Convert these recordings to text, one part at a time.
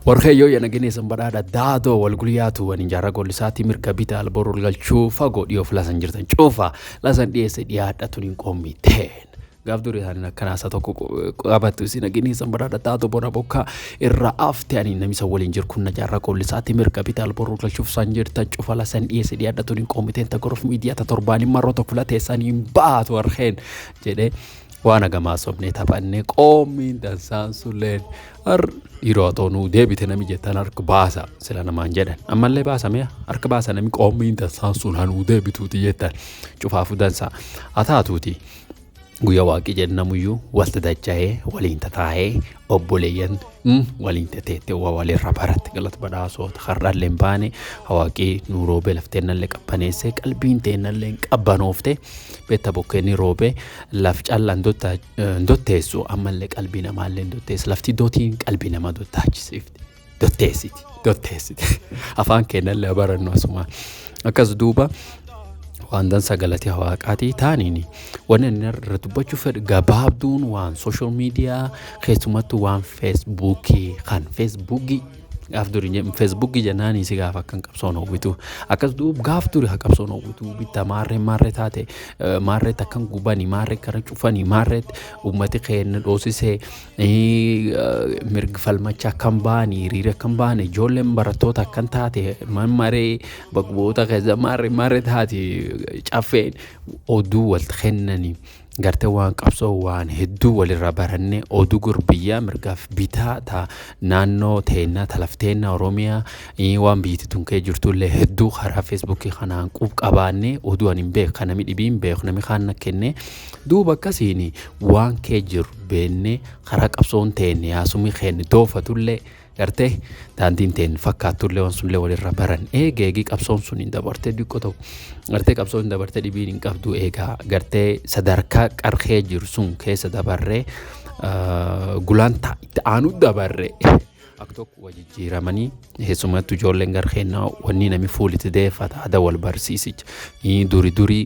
Warqeeyyoo yana badhaadha daadoo walgulyaatu waniin jaarraa gollisaatii mirga bitaa alboor ol galchuu fagoo dhiyoof lasan jirtan cuufa lasan dhiyeesse dhiyaadha tuniin qoommiteen. Gaaf durii isaanii akkanaa tokko qabattu isin nageessan badhaadha daadoo bona bokkaa irraa afte ani namisa waliin jiru kun jaarraa gollisaatii mirga bitaa alboor ol galchuuf san jirtan cufa lasan dhiyeesse dhiyaadha tuniin qoommiteen ta gorof miidiyaa ta torbaanii marroo tokko filateessanii baatu warqeen jedhee. Waan hagamaa sobnee taphannee qoommiin dansaan sulleen har dhiiroo toonuu deebite nami jettan harka baasa sila namaan jedhan ammallee baasa mi'a harka baasa nami qoommiin dansaan sun hanuu deebituuti jettan cufaafuu dansaa haa taatuuti. Guyyaa waaqii jennamuyyuu walta dacha'ee waliin tataa'ee obboleeyyan waliin tateettee waa walirra baratte galata badhaasoota har'allee hin baane hawaaqii nuu roobee lafteennallee qabbaneessee qalbiin teennallee qabbanoofte beetta bokkeenni roobee laf caallaan dotteessu ammallee qalbii namaallee dotteessu lafti dotiin qalbii namaa dottaachisiifti dotteessiti dotteessiti afaan keennallee barannu asuma akkas duuba. Waan dansa galatee hawaaqaatii taaniin wanni inni irra dubbachuu fedhu gabaabduun waan social media, keessumattuu waan Feesbuukii kan Feesbuukii gaaf durii Feesbuukii jennaan si gaaf akkan qabsoon hawwitu akkas duub gaaf durii haa qabsoon hawwitu bitta maarree maarree taate maarree akkan gubanii maarree kara cufanii maarree uummati keenya dhoosisee mirga falmacha akkan ba'anii hiriira akkan ba'an ijoolleen barattoota akkan taate maree bakkoota keessa maarree maarree taate caffeen oduu wal kennanii gartee waan qabsoo waan hedduu walirraa baranne oduu gurbiyyaa mirgaaf bitaa ta naannoo teennaa ta lafteennaa Oromiyaa waan biyyatti tun kee jirtullee hedduu karaa Feesbuukii kanaan qub qabaannee oduu ani hin beeku kan nami dhibii hin beeku nami kaan na kenne duuba akkasiin waan kee jiru beennee karaa qabsoon teenne yaasumii keenne doofatullee gartee daandiin teen fakkaattullee waan sunillee walirra baran eega eegii qabsoon sun hin dabartee diqqoo tokko gartee qabsoon hin dabartee dhibiin hin qabdu eegaa gartee sadarkaa qarqee jiru sun keessa dabarree gulantaa itti aanu dabarree akka tokko wajjijjiiramanii keessumattuu ijoolleen garkeennaa wanni nami fuulitti deeffata aadaa wal barsiisicha durii durii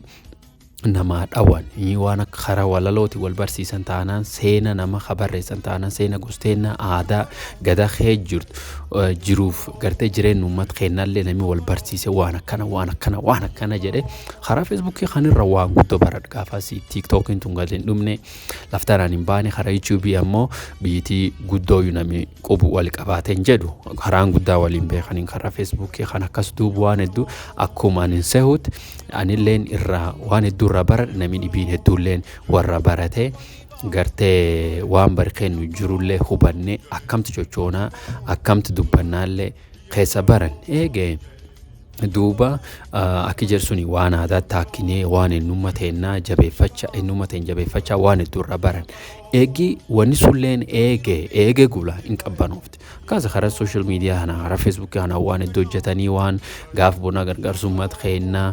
namaa dhawan waan akka karaa walalooti wal barsiisan taanaan seena nama barreessan taanaan seena gosteenna aadaa gadaa kee jirtu jiruuf gartee jireenya uummata keennallee namni wal barsiise waan akkana waan akkana waan akkana jedhe karaa Feesbuukii kanirra waan guddoo baradhu. Gaafas Tiiktookiin tun gadi hin dhumne laftanaan hin baane karaa Yuutuubii ammoo biyyittii guddooyyuu namni qubu wal qabaateen jedhu karaan guddaa waliin beekaniin karaa Feesbuukii kan akkas duubu waan hedduu akkuma ani sehuut anilleen irraa waan hedduu irraa baradhe namni dhibiin hedduulleen warra barate gartee waan bari kennu jirullee hubanne akkamti cochoonaa akkamti dubbannaallee keessa baran eegee duuba akki jersuni waan aadaa taakkinee waan eenyummaa teennaa jabeeffachaa eenyummaa teen jabeeffachaa waan hedduu irraa baran eegi wanni sulleen eege eege gula hin qabbanoofte akkasa karaa social media kana karaa Feesbuukii kana waan hedduu hojjetanii waan gaaf bonaa gargaarsummaat keennaa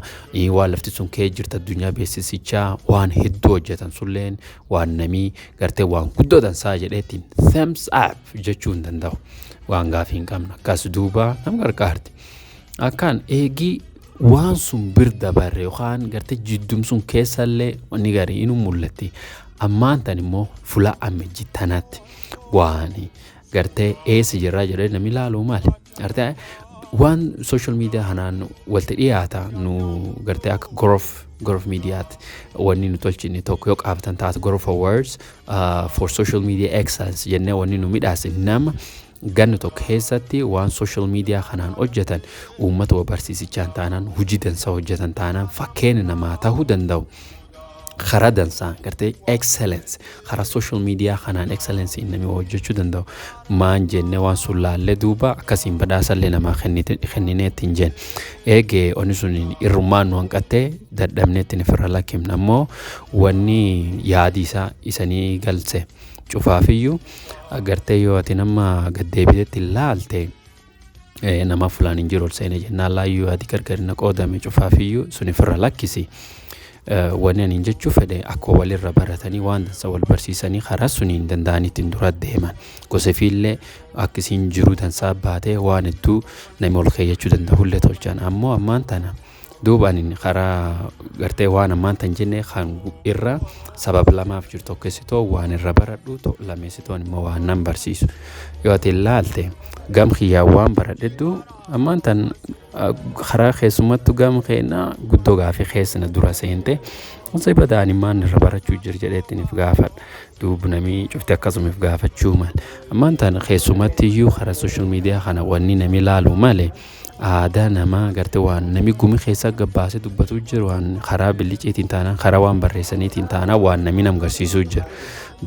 waan lafti sun kee jirta addunyaa beeksisichaa waan hedduu hojjetan sulleen waan namii gartee waan guddoo dansaa jedheetiin thumbs up jechuu hin danda'u waan gaafii hin qabne akkas duuba nama gargaarti. Akkaan eegii waan sun bir dabarre yookaan gartee jiddum sun keessallee wanni garii inuu mul'atti. Ammaan tan immoo fuula amejji tanatti waan gartee eessa jirraa jedhee namni ilaaluu maali? Gartee waan social media kanaan walitti dhiyaata nu gartee akka gorof miidiyaatti wanni nu tolchine tokko yoo qaabatan taate Gorof Awards for Social Media Excellence jennee wanni nu midhaase nama ganna tokko keessatti waan social media kanaan hojjetan uummata wa barsiisichaan taanaan hojii dansaa hojjetan taanaan fakkeenya namaa ta'uu danda'u. Karaa dansaa gartee excellence karaa social media kanaan excellence namni hojjechuu danda'u maan jenne waan sun laallee duuba akkasiin badhaasallee namaa kennineetti hin jenne eegee onni sun irrummaan nu hanqattee dadhabneetti ofirra lakkifna ammoo wanni yaadi isaa isanii galse cufaafiyyuu gartee yoo ati nama gaddeebiteetti laalte nama fulaan hin jiru ol seene jennaan laayyuu ati gargarina qoodame cufaafiyyuu sun ofirra lakkisi. Wanni ani jechuu fedhe akka walirra baratanii waan dansa wal barsiisanii karaa suniin danda'aniitiin dura deeman gosa fiillee akkasiin jiruu dansaa baatee waan hedduu namni ol keeyyachuu danda'ullee tolchan ammoo ammaan tana. Duuba ani karaa gartee waan ammaan tan jenne kan irra sababa lamaaf jiru, tokkeessitoo waan irra baradhu, lameessitoon immoo waan nan barsiisu. Yoo ati ilaalte gam kiyyaa waan baradheddu ammaan tan karaa keessumattuu gam keenya guddoo gaafii keessana dura seente. Osoo badaan immaan irra barachuu jira jedheettiniif gaafadha. Duuba namni cufti akkasumaaf gaafachuu mala. Ammaan tan keessumatti iyyuu karaa social media kana wanni namni ilaalu malee aadaa namaa gartee waan namni gumi keessa gabbaasee dubbatu jiru, waan karaa billiceetiin taanaan, karaa waan barreessaniitiin taanaan, waan namni nam garsiisuu jira.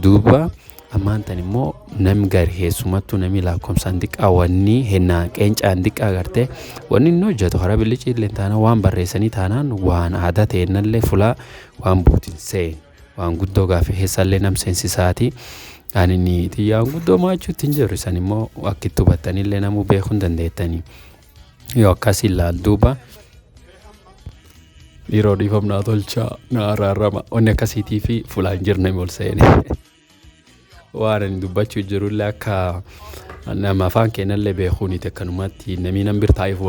Duuba ammaan tan immoo nam gari keessumattuu namni lakkoofsaan xiqqaa wanni hennaa qeencaan xiqqaa gartee wanni inni hojjetu karaa billiceellee taanaan, waan barreessanii taanaan, waan aadaa ta'ennallee fulaa waan buutin seen waan guddoo gaafii keessallee nam seensisaati. Ani ni xiyyaan guddoo maachuutti hin jiru, isan immoo akka itti hubattanillee namuu beekuu hin dandeettanii. Yoo akkas ilaal duuba yeroo dhiifamnaa tolchaa na araarama wanni akkasiitii fi fulaan jirne ol seene. Waan ani dubbachuu jirullee akka nama afaan keenyallee beekuuniti, akkanumatti namni nan bir taa'eef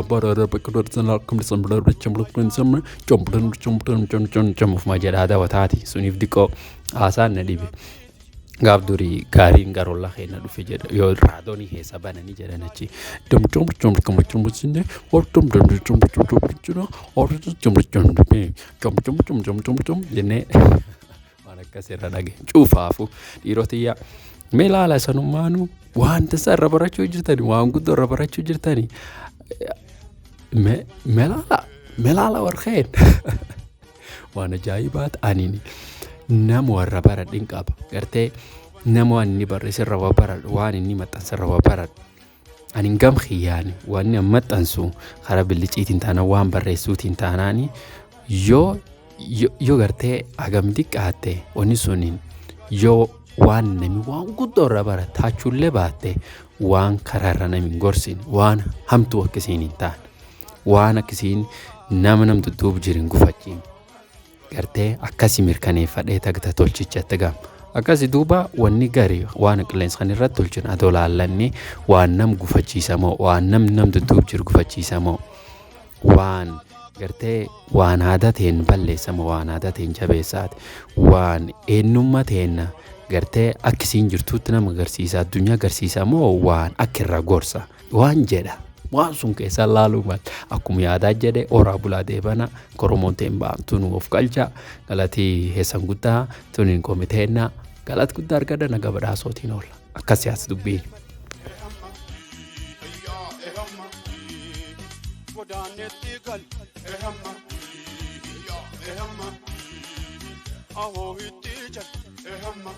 ufuma jedhaa dawataati suniif diqoo haasaan na dhibe. Gaaf durii gaariin garolla keenya dhufe jedha, yoo raadoonii keessa bananii jedhan achi jennee waan akkas irra dhagee cuufaafu. Dhiirotiyyaa, mee ilaala, sanummaanuu waan tasaa irra barachuu jirtani, waan guddoo irra barachuu jirtani. Mee ilaala, mee ilaala, warqeen waan ajaa'ibaati. Ani nama warra baradhin qaba gartee, nama waan inni barreesse irra waa baradhu, waan inni maxxanse irra waa baradhu. Ani gam kiyyaani waan inni maxxansu karaa billiciitiin taanaan, waan barreessuutiin taanaani, yoo gartee hagam xiqqaatte wanni suniin yoo waan nami waan guddoo irra barataachuullee baatte, waan karaarra nami hin gorsine, waan hamtuu akkasiin hin taane, waan akkasiin nama nam dudduub jiru hin gufachiin gartee akkasi mirkaneeffadhee tagta tolchichatti gama. Akkasi duuba wanni gari waan qilleensa kan irratti tolchin adoo laallanni waan nam gufachiisamoo, waan nam nam dudduub jiru gufachiisamoo, waan gartee waan aadaa ta'een balleessamoo, waan aadaa ta'een jabeessaati, waan eenyummaa ta'een gartee akkasiin jirtuutti nama agarsiisa, addunyaa agarsiisa moo waan akka irra gorsa waan jedha, waan sun keessa laaluu mal akkuma yaadaa jedhe. Oraa bulaa deebana koromoon ta'een baamtu nu of galcha. Galatii heessan guddaa tuniin komiteenna galat guddaa argadha, naga badhaasootiin oola akkas yaas dubbiin. Godaanetti gal ehamma ahoo itti jal ehamma.